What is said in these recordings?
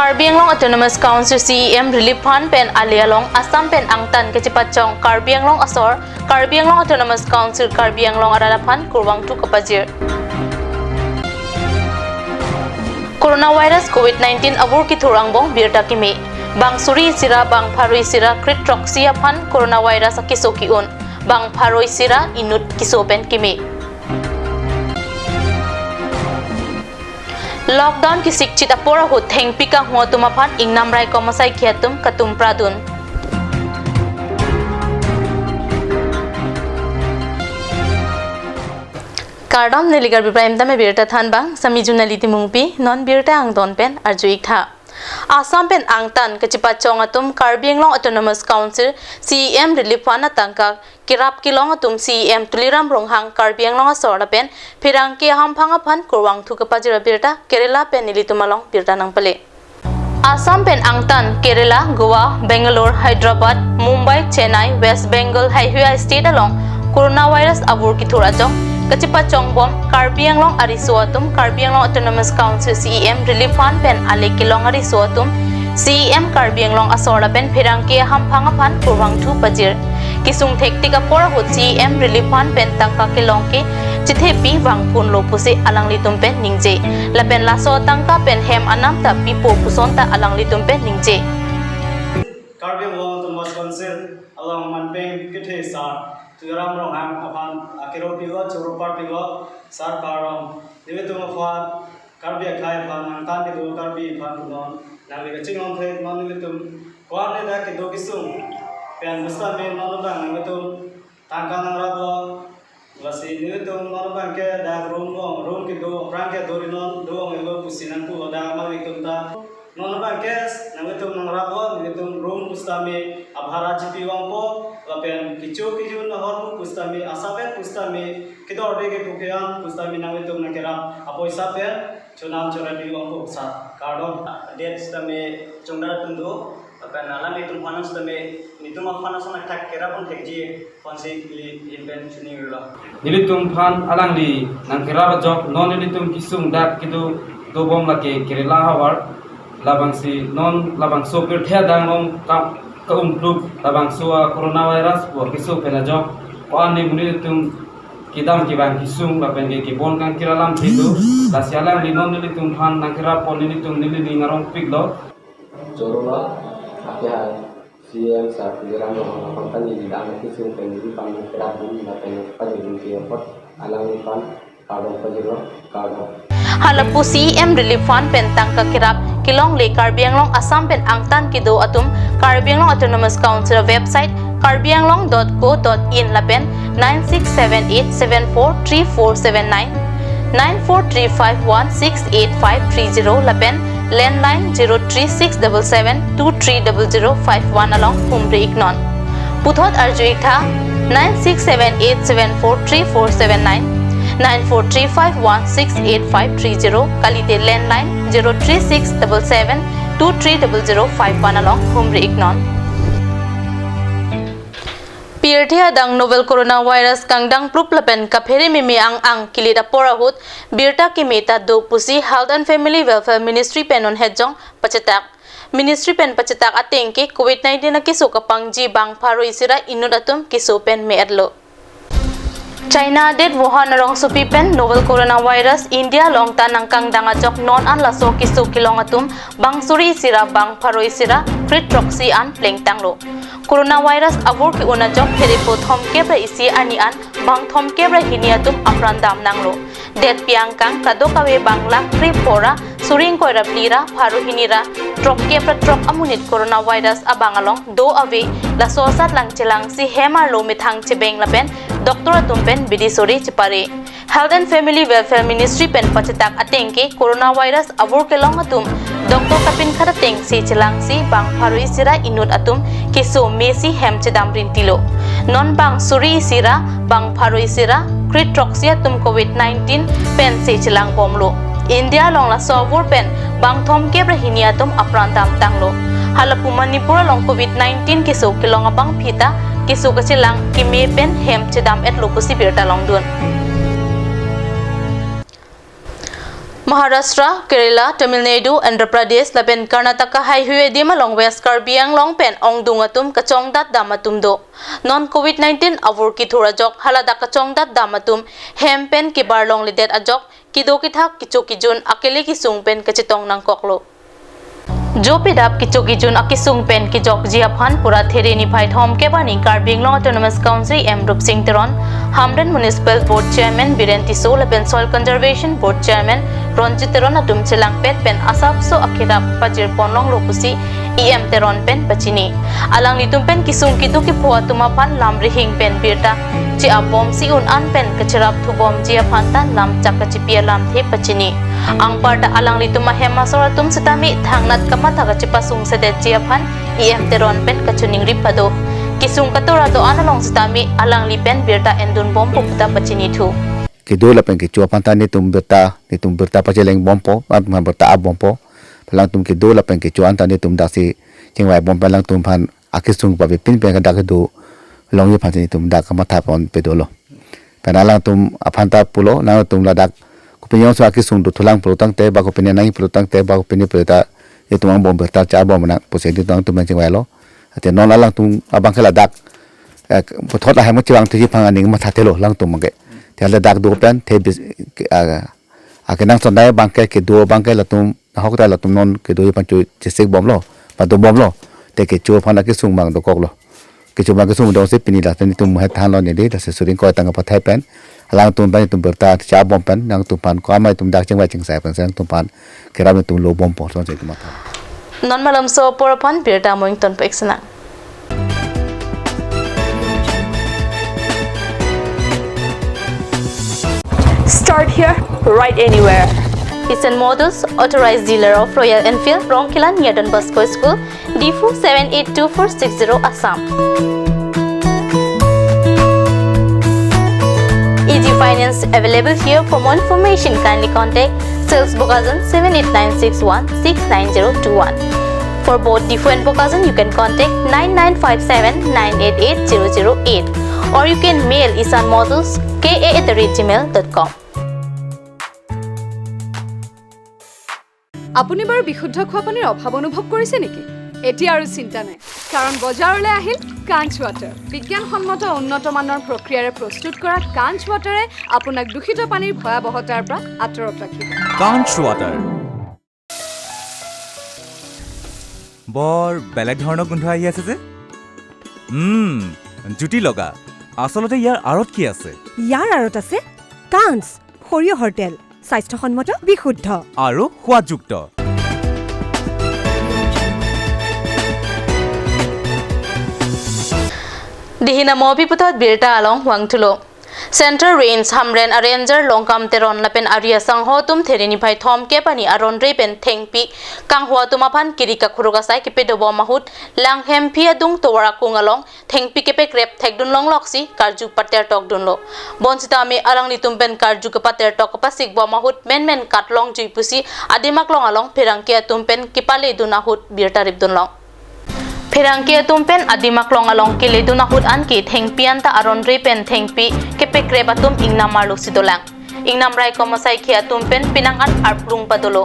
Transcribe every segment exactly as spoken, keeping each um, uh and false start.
Karbi Anglong Autonomous Council C E M Relief Fund pen ale along Assam pen angtan kachepachong Karbi Anglong asor, Karbi Anglong Autonomous Council Karbi Anglong arat aphan kurvangthu kapajir. Coronavirus covid nineteen avur kithur angbong birta keme. Bang suri isi ra bang pharo isi ra kre throksi aphan coronavirus akeso ke-un. Bang pharo isi ra inut keso pen keme. Lockdown kesikchit apor ahut thengpi kanghu atum aphan ingnam raikom asaikhi atum katum pradun. Kardom, neli Karbi Prime Time abirta thanbang, sami Junali Timungpi, non birta angdon pen arju-ik tha. Assam pen angtan kachepachong atum Karbi Anglong Autonomous Council C E M Relief Fund atangka kerap kelong atum C E M Tuliram Ronghang Karbi Anglong asor lapen pherangke ahamphang aphan kurvangthu kapajir abirta Kerala pen nelitum along birta nangpale. Assam pen angtan Kerala, Goa, Bangalore, Hyderabad, Mumbai, Chennai, West Bengal haihui a-state along coronavirus avur kithur ajok kachepachongbom Karbi Anglong ariso atum Karbi Anglong Autonomous Council C E M Relief Fund pen ale kelong ariso atum C E M Karbi Anglong asor lapen pherangke ahamphang aphan kurvangthu pajir. Kesung thektik apor ahut C E M Relief Fund pen tangka kelong ke chethepi vangphunlo pusi alanglitum pen ningje. Lapen laso tangka pen hem anam ta pipo puson ta alanglitum pen ningje. Karbi Anglong Autonomous Council along manpeng kethe sir Tuliram Ronghang aphan akero pilo, choro par pilo, sir kardom. Nelitum aphan Karbi akhei aphan angtan kedo Karbi aphan non nangli kachinglong thek, non nelitum ko-an ne dak kedo kesung pen pusitame non abang nelitum tangka nangraplo. Lasi nelitum non abang ke dak room bong, room kedo aphrang ke dori non do-ong elo pusi nangpulo dak amat nelitum ta. Non abang ke nelitum nangraplo, nelitum room pusitame abhara chipi vangpo, lapen kecho kejun ahormu pusitame, asaben pusitame, kedorde kepu ke-an pusitame nelitum nangkerap apoisa pen chonam chorap pi vangpo sir. Kardom. Date sitame chongdar atum do, lapen alanglitum aphan sitame nelitum aphan ason athak kerap pon thekji ponsi ili in pen chini rilo. Nelitum aphan alangli nangkerap ajok non nelitum kesung dak kedo dobom lake Kerala havar, labangsi non labangso pirthe adang along ka, ka-umpluk labangso a-coronavirus pu keso pen ajok ko-an ne monit atum kedam kevang kesung lapen ke kebon kangkir alamthe do. Lasi alangli non nelitum aphan nangkerap pon nelitum neli ning arongpiklo. Choro lo, ake hai C E M sir Tuliram Ronghang aphan ta neli dak kesung pen neli aphan nangkerapdun lapen pajirun ke apot alangliphan kardom pajirlo, kardom. Halapu C E M Relief Fund pen tangka kerap kelongle Karbi Anglong Assam pen angtan kedo atum Karbi Anglong Autonomous Council website karbianglong dot co dot in lapen nine six seven eight seven four three four seven nine, nine four three five one six eight five three zero lapen landline zero three six double seven two three double zero five one along humri iknon. Puthot arju iktha nine six seven eight seven four three four seven nine, nine four three five one six eight five three zero, kalite landline zero three six double seven two three double zero five one along humri iknon. Pirthe adang novel coronavirus kangdang plup lapen kaphere meme ang-ang kilit apor ahut birta keme ta do pusi Health and Family Welfare Ministry pen non hetjong pachetak. Ministry pen pachetak ateng ke covid nineteen akeso kapangji bang pharo isi ra inut atum keso pen me-etlo. China adet Wuhan arongsopi pen novel coronavirus India along ta nangkangdang ajok non an laso keso kelong atum bang suri isi ra bang pharo isi ra kre throksi an plengtanglo. Coronavirus avur ke-un ajok therepo thomkep ra isi arni an bang thomkep ra hini atum apran damnanglo. Detpi angkang kadokave bang lakh kre pho ra suri ingkoi ra phli ra pharo hini ra throkkep ra throk amonit coronavirus abang along do ave, laso asatlang chelangsi hem arlo methang chebeng lapen doctor atum pen bidi sore chepare. Health and Family Welfare Ministry pen pachetak ateng ke coronavirus avur kelong atum doctor kapinkhat atengsi chelangsi bang pharo isi ra inut atum keso mesi hem chedam rintilo. Non bang suri isi ra bang pharo isi ra kre throksi atum covid nineteen pensi chelangbomlo. India along laso avur pen bang thomkep ra hini atum apran damtanglo. Halapu Manipur along covid nineteen keso kelong abangphi ta keso kachelang keme pen hem chedam-etlo pusi birta longdun. Maharashtra, Kerala, Tamil Nadu, Andhra Pradesh lapen Karnataka haihui adim along West Karbi Anglong pen ongdung atum kachongdat dam atum do. Non covid nineteen avur kithur ajok haladak kachongdat dam atum hem pen kebar longledet ajok kedo kethak kecho kejun akele kesung pen kachetong nangkoklo. Jopi dap kecho kejun akesung pen kejokji aphan pura There niphai thomkep arni Karbi Anglong Autonomous Council M Rupsing Teron, Hamren Municipal Board Chairman Biren Tisso lapen Soil Conservation Board Chairman Ronjit Teron atum chelangpet pen asapso akerap pajir ponlonglo pusi E M Teron pen pachini. Alanglitum pen kesung kedo kepho atum aphan lam rihing pen birta che-abomsi un-an pen kacherap thubomji aphan ta lamchak kachipi alamthe pachini. Anparta alanglitum ahem asor atum setame thangnat kamatha kachepasungsedetji aphan E M Teron pen kachiningri pado. Kesung katora do-an along setame alangli pen birta endunbompo puta pachinithu. Kedo lapen kecho aphan ta netum birta, netum birta pachelengbompo, netum birta abompo. Alangtum kedo lapen kecho an ta netum daksi chingvaibom pen alangtum aphan akesung pabi pin pen kadak kedo longji aphan si netum dak kamatha pon pedolo. Pen alangtum aphan ta pulo, nangtum ladak kopine jongso akesung dothulang pulo tangte, ba kopine nangji pulo tangte, ba kopine pulo ta netum angbong birta che-abom nang pusi netum alangtum chingvailo. Ate non alangtum abang ke ladak, eh, puthot ahem chevang thuji aphan aning mathathelo alangtum abang ke. Te ladak do pen, te bis, ah, akenangsot dai abang ke kedo abang ke latum ahok ta latum non kedo aphan cho chesik bomlo, padobomlo. Te kecho aphan akesung abang dokoklo. Kecho abang kesung dongsi pini la netum hethanlo neli, lasi suring koi tang pathai pen alangtum pen netum birta che-abom pen nangtum aphan ko amei atum dak chingvai chingsai pen si nangtum aphan kerap netum lobompo, sonsi netum matha. Non malomso apor aphan birta mo ingtonpo-ik sinang. Start here, ride anywhere. Isan Motors, authorized dealer of Royal Enfield, Rongkhelan near Don Bosco School, Diphu seven eight two four six zero, Assam. Easy finance available here. For more information, kindly contact Sales Bokajan seven eight nine six one six nine zero two one. For both Diphu and Bokajan, you can contact nine nine five seven nine eight eight zero zero eight, or you can mail isan motors K A at the rate gmail dot com. আপুনি বাৰু বিশুদ্ধ খোৱা পানীৰ অভাৱ অনুভৱ কৰিছে নেকি? এতিয়া আৰু চিন্তা নাই, কাৰণ বজাৰলৈ আহিল কাঞ্চ ৱাটাৰ। বিজ্ঞানসন্মত উন্নত মানৰ প্ৰক্ৰিয়াৰে প্ৰস্তুত কৰা কাঞ্চ ৱাটাৰে আপোনাক দূষিত পানীৰ ভয়াৱহতাৰ পৰা আঁতৰত ৰাখিব। কাঞ্চ ৱাটাৰ। বৰ বেলেগ ধৰণৰ গোন্ধ আহি আছে যে। উম, জুতি লগা। আচলতে ইয়াৰ আঁৰত কি আছে? ইয়াৰ আঁৰত আছে কাঞ্চ, সৰিয়হৰ তেল, স্বাস্থ্যসন্মত, বিশুদ্ধ। আৰু সোৱাদযুক্ত। Dihina mopi puthot birta along vangthulo. Central Range Hamren a-Ranger Longkam Teron lapen ari asangho atum There niphai thomkep arni aron re pen thengpi kanghu atum aphan kiri kakhuruk asai kepedobom ahut Langhemphi adung tovar akung along thengpi kepekrep thekdun longloksi karju patertokdunlo. Bonsitame alanglitum pen karju kepatertok kepasikbom ahut menmen katlongjui pusi adim aklong along pherangke atum pen kepaledun ahut birta ripdunlong. Pherangke atum pen adim aklong along keledun ahut anke thengpi anta aron re pen thengpi kepekrep atum ingnam arlosi dolang. Ingnam raikom asaikhi atum pen penang an arplung padolo.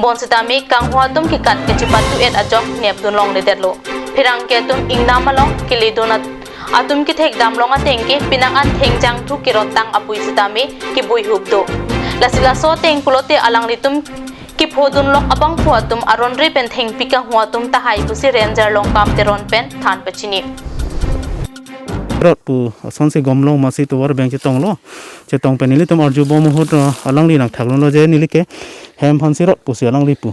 Bonsitame kanghu atum kekat kachipatu-et ajok nepdun longledetlo. Pherangke atum ingnam along keledun at-, atum kethekdam long ateng ke penang an thengjang thu kerot tang apui sitame kebui hup do. Lasi laso ateng pulote alanglitum kephodunlok abangphu atum aron re pen thengpi kanghu atum tahai pusi Ranger Longkam Teron pen than pachini. Rot pu asonsi gomlong masi tovar beng chetonglo. Chetong pen nelitum arjubom ahut, uh, alangli nangthaklonglo je neli ke hem hansi rot pusi alangli pu.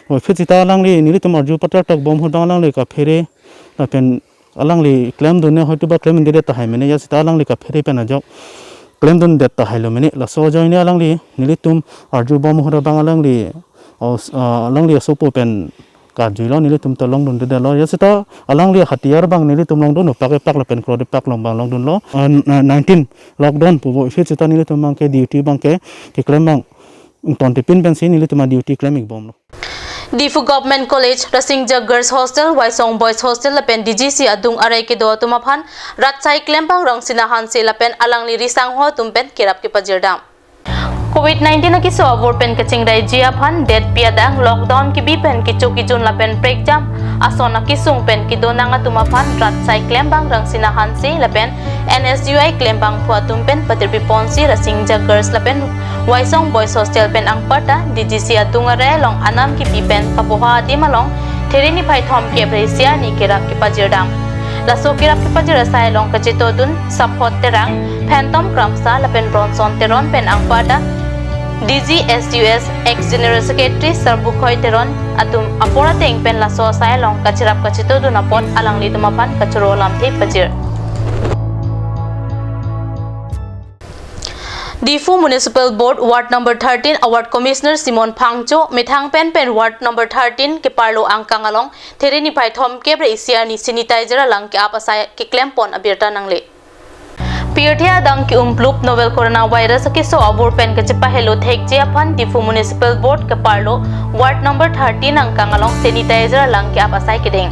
Oi, phit sita alangli nelitum arju patertokbom ahut alangli kaphere lapen alangli klemdunne hoituba klemdunde tahai mene, ya sita alangli kaphere pen ajok klemdunde tahailo mene. Laso ajoine alangli nelitum arjubom ahut abang alangli, os-, ah, alangli asopo pen karjuilo, nelitum ta longdundedetlo. Ya sita alangli hatiyar abang nelitum longdun, pak epak lapen krot epak along abang longdunlo. Ah, n-, nineteen lockdown puvo, phit sita nelitum abang ke duty abang ke keklem abang ingtontipin pensi nelitum a-duty klem-ikbomlo. Diphu Government College, Rasingja Girls Hostel, Waisong Boys Hostel lapen D G C adung arai kedo atum aphan rat sai klembang Rangsina Hanse lapen alangli risangho atum pen kerap kepajirdam. Covid nineteen akeso avur pen kachingrai ji aphan detpi adang lockdown kebi pen kecho kejun lapen prekjam ason akesung pen kedo nang atum aphan rat asai klembang Rangsina Hanse lapen N S U I klembangpo atum pen patirpi ponsi Rasinja Girls lapen Waisong Boys Hostel pen anparta D G C adung arei along anam kepi pen kapoha adim along There niphai thomkep ra isi arni kerap kepajirdam. Laso kerap kepajir asai along kachetodun Saphot Terang, Phantom Kramsa lapen Bronson Teron pen anparta D G S U S ex General Secretary Sarbukhoy Teron atum apor ateng pen laso asai along kacherap kachetodun apot alanglitum aphan kachoro lamthe pajir. Diphu Municipal Board Ward number thirteen a Ward Commissioner Simon Phangcho methang pen pen Ward number thirteen keparlo angkang along There niphai thomkep ra isi arni sanitizer alang ke-ap asai keklempon abirta nangle. Pirthe adang ke-umplup novel coronavirus akeso avur pen kachepahelo thekji aphan Diphu Municipal Board keparlo Ward number thirteen angkang along sanitizer alang ke-ap asai kedeng.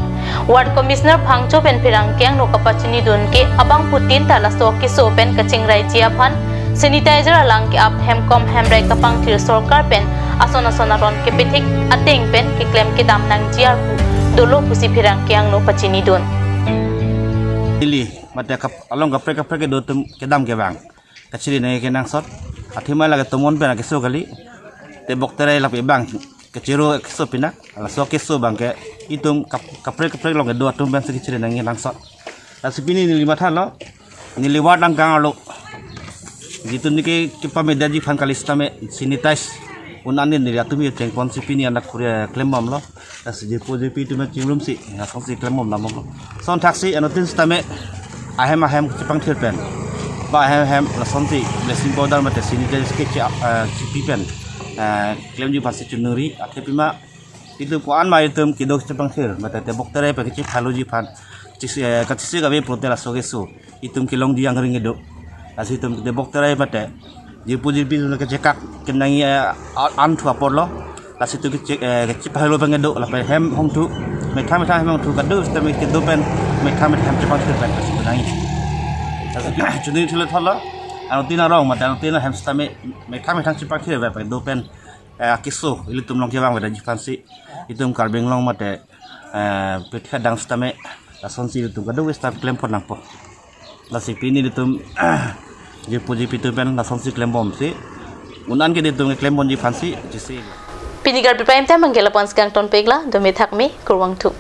Ward Commissioner Phangcho pen pherangke angno kapachinidun ke abangphutin ta laso akeso pen kachingrai ji aphan sanitizer alang ke-ap hemkom hemrek kapangthir sorkar pen ason ason aron kepethik ateng pen keklem kedam nangji arpu dolo pusi pherangke angno pachinidun. Ili mate kap along kaprek kaprek kedo atum kedam kevang kachiri nangji kenangsot. Athema lake tomon pen akeso kali. Tebok terai lapi bang kachiro keso pinak. Laso keso bang ke itum kap- kaprek kaprek along kedo atum pen si kachiri nangji kenangsot. Lasi pini neli matha lo. Neli ward angkang arlo. Jitu neke kepameda ji aphan kali sitame sanitize un-an neli atum ye chengpon si pini anak kuria klembomlo. Lasi jirpo jirpi atum chingrum si, lason si klembom lam bomlo. Lason thaksi anuttin sitame ahem ahem chepangthir pen ba ahem ahem lason si bleaching powder mate sanitizer ke che- eh, chepi pen, eh, klemji aphan si chunuri, athe pima itum ko-an ma itum kedo chepangthir mate tebok terai pen kechephalo ji aphan chisi, eh, kachisi kave pulote laso keso itum kelongji angring kedo. Lasi itum tebok terai mate jirpo jirpi atum kechekak kenangji, eh, a- an thu apor lo. Lasi itum kechek, eh, kechepahelo pen kedo lapen hem hongthu, methang methang hem hongthu kado sitame kedo pen methang methang hem chepangthir pen lasi kenangji. Lasi chunuri thule thotlo. Anuttin arong mate anuttin ahem sitame methang methang chepangthir pen kedo pen, eh, akeso ilitum along kevang veda ji aphan si itum Karbi Anglong mate, eh, pirthe adang sitame lason si itum kadokave sitame klempon nangpo. Lasi pini itum jirpo jirpi atum pen lason si klembom si un-an ke itum klembom ji aphan si chisi. Pini Karbi Prime Time abang ke lapu-an si kangton peklo, dome thakme, kurvangthu.